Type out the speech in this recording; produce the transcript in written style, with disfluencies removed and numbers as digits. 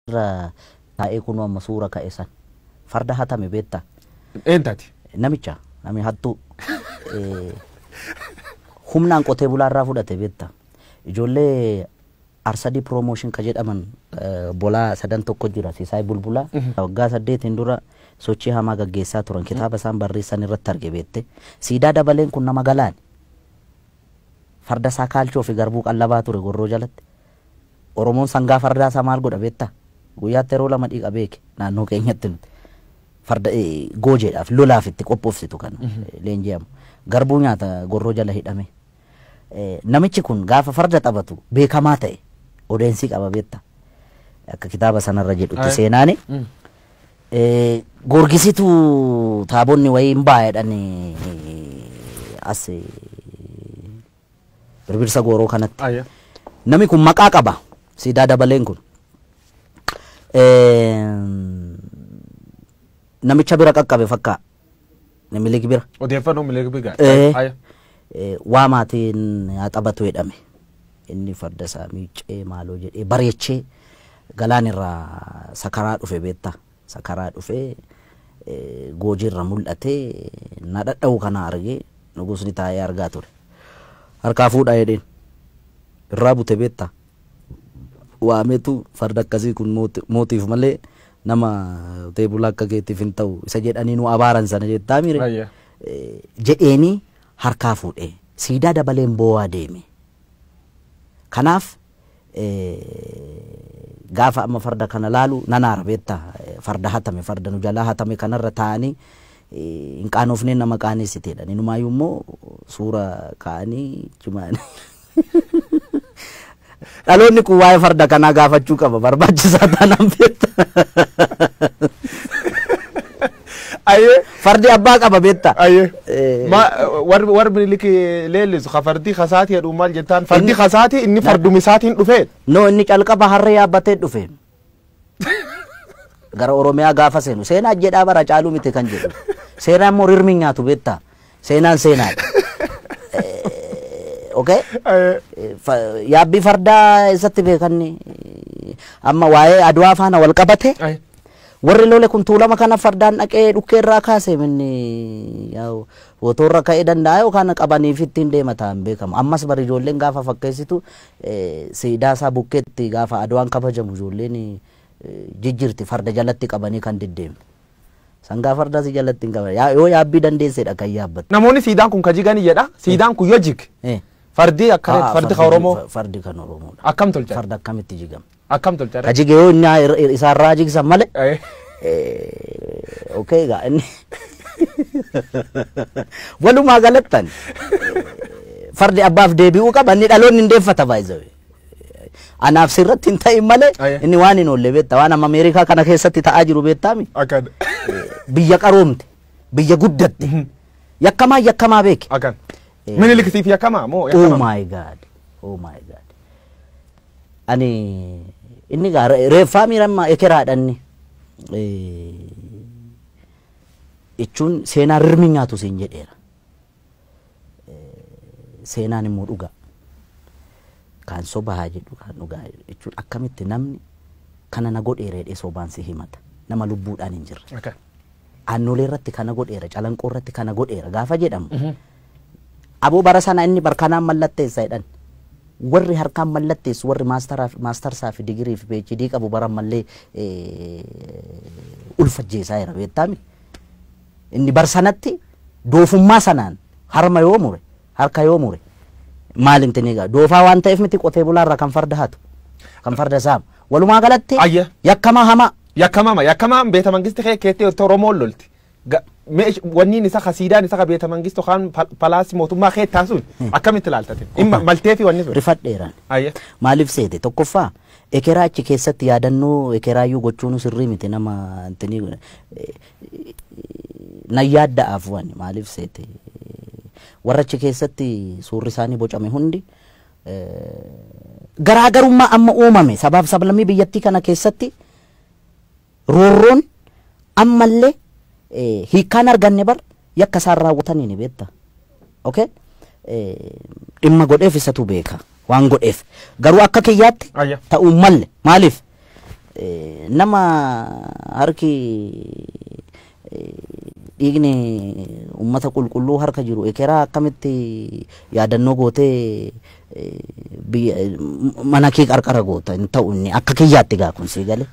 Irra taa'ee kunoo amma suura ka'e san farda hatame beektaa? Eentaati? Namicha nami hattuu humnaan qotee bulaa irraa fudhate beektaa? Ijoollee Arsadii Promotion ka jedhaman bolaa sadan tokko jira, Sisaay Bulbulaa. Waggaa 8 dura sochii hamaa gaggeessaa turan, kitaaba isaan barreessan irratti arge beekte. Siidaa Dabaleen kun nama galaani. Farda isaa kaalchoo fi garbuu qallabaa ture gorroo jalatti. Oromoon sangaa fardaa isaa maal godha beektaa? Guyyaatti yeroo 2 dhiqa beeke naannoo keenyatti nuti. Farda goojeedhaaf lolaaf itti qophoofsitu kan leenji'amu. Garbuu nyaata gorroo jala hidhame. Namichi kun gaafa farda taphatu beekamaa ta'e odeensii qaba beektaa? Akka kitaaba sanarra jedhutti seenaani. Goorgisitu taabonni wayii hin baay'edhan as birbirsa gooroo kanatti. Namni kun maqaa qaba. Siidaa Dabaleen kun. Namicha bira qaqqabe fakkaa. Minilik bira. Odeeffannoo Minilik bira. Waa maatiin haa taphatu jedhame. Inni farda isaa miiccee maaloo jedhee bareechee galaan irraa sakaraa dhufe beektaa? Sakaraa dhufee goojiirra mul'atee na dhadha'u kana argee nugusni taa'ee argaa ture. Harkaa fuudhaa jedheen. Irraa bute beektaa? Waameetu farda akkasii kun mootiif malee nama qotee bulaa akka keetiif hin ta'u isa jedhanii nu abaaran sana jettaa miire? Jedheenii harkaa fuudhee Siidaa Dabaleen boo'aa deeme. Kanaaf gaafa amma farda kana laalu nanaara beektaa? Farda hatame, farda nu jalaa hatame kanarra taa'anii hin qaanofnee nama qaaneessiteedha. Inumaayyuu immoo suura kaa'anii jimaan. Dhaloonni kun waa'ee farda kanaa gaafachuu qaba, barbaachisaa taanaan beektaa. Fardi abbaa qaba beektaa? Warri Minilik leellisu ka fardi kasaati jedhu maal jettaan? Fardi kasaati inni fardumi isaatiin dhufee? No, inni calqaba harree yaabbatee dhufe. Gara Oromiyaa gaafa seenu seenaa jedhaa bara caaluu miti kan jedhu. Seenaa immoo rirmi nyaatu beektaa? Seenaan seenaadha. Okay? Yaabbii fardaa eessatti beekanni? Amma waa'ee Adwaa faana wal qabate. Warri lole kun Tuulama kana fardaan dhaqee dhukkee irraa kaase minni fotoorra ka'ee danda'a yookaan qabaniif ittiin deema ta'an beekamu. Ammas bari ijoolleen gaafa fakkeessitu siidaa isaa bukkeetti gaafa Adwaan kabajamu ijoolleen jijjiirti farda jalatti qabanii kan deddeemu. Sangaa fardaa si jalatti hin qaban. Yoo yaabbii dandeessedha kan yaabbatu. Namoonni siidaan kun ka jigani jedha. Siidaan kun yoo jig. Fardi akka fardi kan Oromoo. Fardi kan Oromoodha. Akkam tolcha? Farda akkamitti jigama? Akkam tolcha? Ka jige yoo inni isaarraa jigsan malee. Okay egaa inni walumaa galattan fardi abbaaf deebi'uu qaba, inni dhaloonni hin deeffata baay'ee. Anaaf sirratti hin ta'in malee inni waan hin oolle beektaa, waan amma Ameerikaa kana keessatti ta'aa jiru beektaami. Akkan. Biyya qaroomte, biyya guddatte, yakkamaa yakkamaa beeke. Akkan. Minilik siif yakkamaa moo Oh yakkamaa? my God. Oh my God. Ani inni gaa reeffaa miiramma ekeraadhanni. Jechuun seenaa rirmi nyaatu siin jedheera. Seenaan immoo dhugaa. Kaan sobaa jedhu, kaan dhugaa jechuun akkamitti namni kana na godheera jedhee sobaan si himata. Nama lubbuudhaan hin jirre. Aannolee irratti kana godheera, Calanqoo irratti kana godheera gaafa jedhamu. Aboo bara sana inni barkanaan mallatteessa jedhan. Warri harkaan mallatteessu, warri maastarsaa fi digirii fi PhD qabu bara mallee ulfajjeessaa jira beektaami. Inni bar sanatti doofummaa sanaan harma yoo mure, harka yoo mure maal intini egaa doofaa waan ta'eef miti qotee bulaarraa kan farda hatu, kan farda saamu. Walumaa galatti yakkamaa hamaa. Yakkamama yakkamaan beeta mangisti kee keettee Oromoon lolti. Wanniin isa ka siidaan isa ka beeta mangisti yookaan palaasii mootummaa kee taasuun akkamitti ilaaltate? Maltee fi wanni sun. Rifadheeraan. Maaliif seete? Tokkoffaa ekeraa achi keessatti yaadannoo ekeraayyuu gochuun sirrii miti, nama intini nan yaadda'aaf waan maaliif seete, warra achi keessatti suurri isaanii bocame hundi garaagarummaa amma uumame sabaaf sablammii biyyattii kana keessatti roorroon ammallee hiikkaan arganne bar yakka isaan raawwatanii ni beekta. Okay? Dhimma godheef isatu beeka waan godheef. Garuu akka kiyyaatti ta'uu malle maaliif Nama harki dhiigni uummata qulqulluu harka jiru ekeraa akkamitti yaadannoo gootee mana kee qarqara goota? Hin ta'u inni akka kiyyaatti gaa kun sii galee.